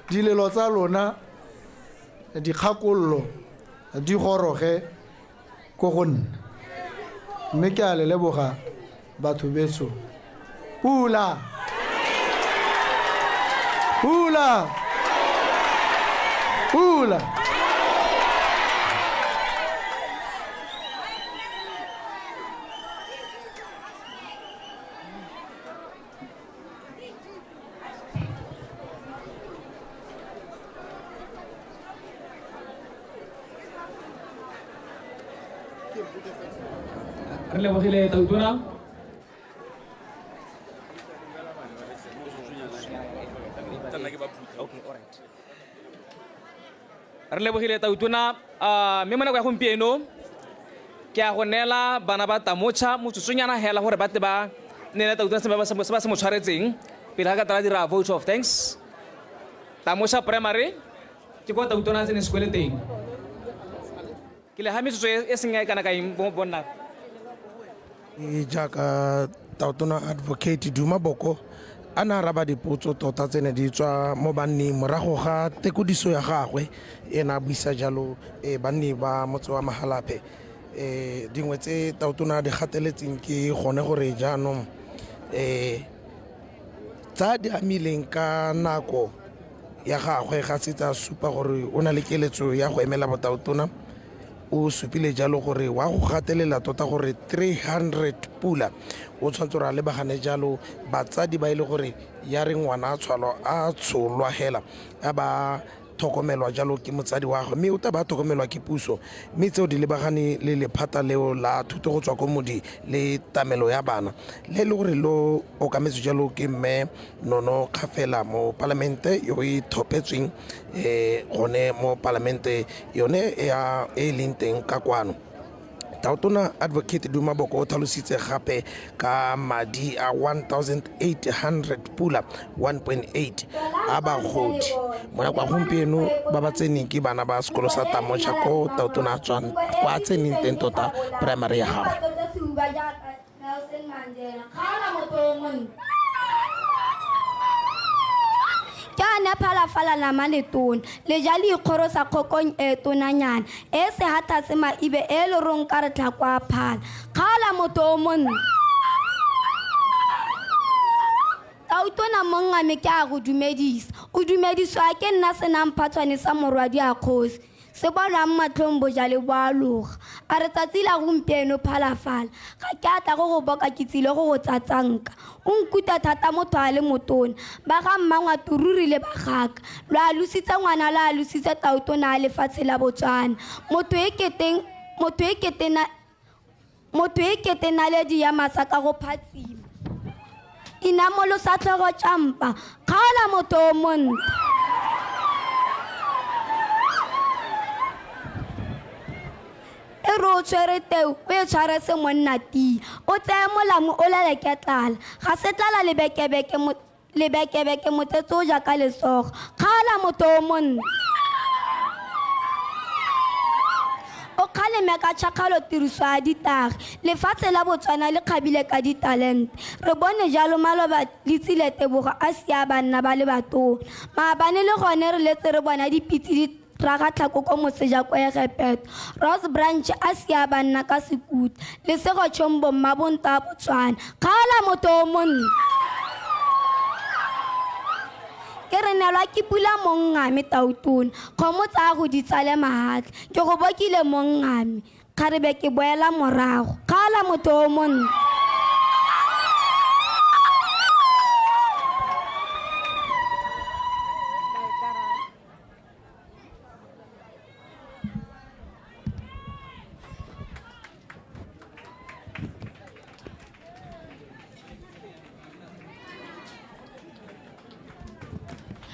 dilelo tsa lona, dikgakololo di goroge ko go nna. Mme ke a le leboga batho betsho. Pula! Pula! Pula! Re lebogile tautona. Re lebogile tautona mme mo nako ya gompieno ke a go neela bana ba Tamocha motsotsonyana hela gore ba tle ba neele tautona se ba se mo tshwaretseng pele ga ka tla dira vote of thanks. Tamocha Primary ke kwa tautona a tseneng sekole teng. Ke le ga metsotso e seng e kana ka eng bonna. Jaaka tautona advocate Duma Boko a ne araba dipotso tota tse ne di tswa mo banning morago ga tekodiso ya gagwe e ne a buisa jalo banni ba motse wa Mahalapye. Dingwe tse tautona di gateletseng ke gone gore jaanong tsa di amileng ka nako ya gagwe ga se tsa supa gore o na le keletso ya go emela botautona. O supile jalo gore wa go gatelela tota gore 300 pula o tshwanetse gore a lebagane jalo batsadi ba ile gore ya re ngwana a tshwalo a tsholwa hela a ba tlhokomelwa jalo ke motsadi wa gagwe mme o tla ba tlhokomelwa ke puso mme tseo di lebagane le lephata leo la thuto go tswa ko modi le tamelo ya bana le le gore lo okametswe jalo ke mme Nono Kgafela mo palamente yo e thopetsweng gone mo palamente yone ya e leng teng ka kwano. Tautona advocate Duma Boko o tlhalositse gape ka madi a 1800 pula 1.8 a bagodi mo nako ya gompieno ba ba tseneng ke bana ba sekolo sa Tamocha ko tautona a tswang kwa tseneng teng tota primary ya gagwe. Ke a phalafala nama letona le ja le ikgorosa kgokong e tonanyana e sehatha se maibe e lerong ka re tlhako a phala kgaola motho o monne. Tautona mongame ke a go dumedisa o dumediswa ke nna senang phatshwane sa morwadi a kgosi se bonwang matlhong bojale bo a loga a re tsatsi la gompieno phalafala ga ke a tla go go boka ke tsile go go tsatsanka o nkuta thata motho a le motona ba ga mmangwato ruri le ba gaka lo a lositse ngwana lo a lositse tautona a lefatshe la Botswana motho e kete naledi ya masaka go phatsima inamolosa tlhogo tšampa kgaola motho o montle. E re o tshwere teu o e tshware se monna tia o tseye molamu o leleke tlala ga se tlala lebekebeke motsetse o jaaka lesogo kgaola motho o monne. O kgaleme ka tšhakgalo tiriso ya ditagi lefatshe la Botswana le kgabile ka ditalente re bone jalo maloba le tsile tebogo a sia banna ba le batona maabane le gone re letse re bona dipitse di raga tlhako ko moseja ko Egepeto Rose Branch a sia banna ka sekuta lesego tšhombo mmabonto a Botswana kgaola motho o monne. Ke re nelwa ke pula mongame tautona kgomo tsa go di tsale mahatla ke go bokile mongame kgarebe ke boela morago kgaola motho o monne.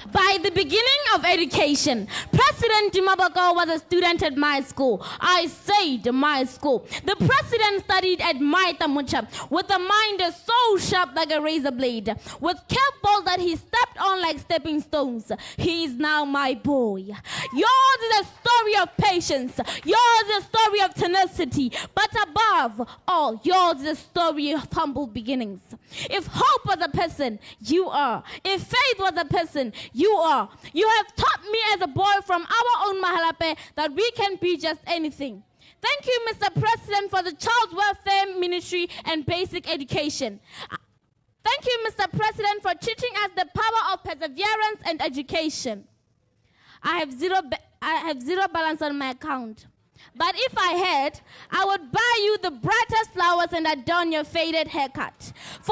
By the beginning of education, President Duma Boko was a student at my school. I said my school. The president studied at my Tamocha with a mind so sharp like a razor blade, with curveballs that he stepped on like stepping stones. He is now my boy. Yours is a story of patience. Yours is a story of tenacity. But above all, yours is a story of humble beginnings. If hope was a person, you are. If faith was a person, you are. You have taught me as a boy from our own Mahalapye that we can be just anything. Thank you, Mr. President, for the Child Welfare Ministry and basic education. Thank you, Mr. President, for teaching us the power of perseverance and education. I have zero balance on my account. But if I had, I would buy you the brightest flowers and adorn your faded haircut.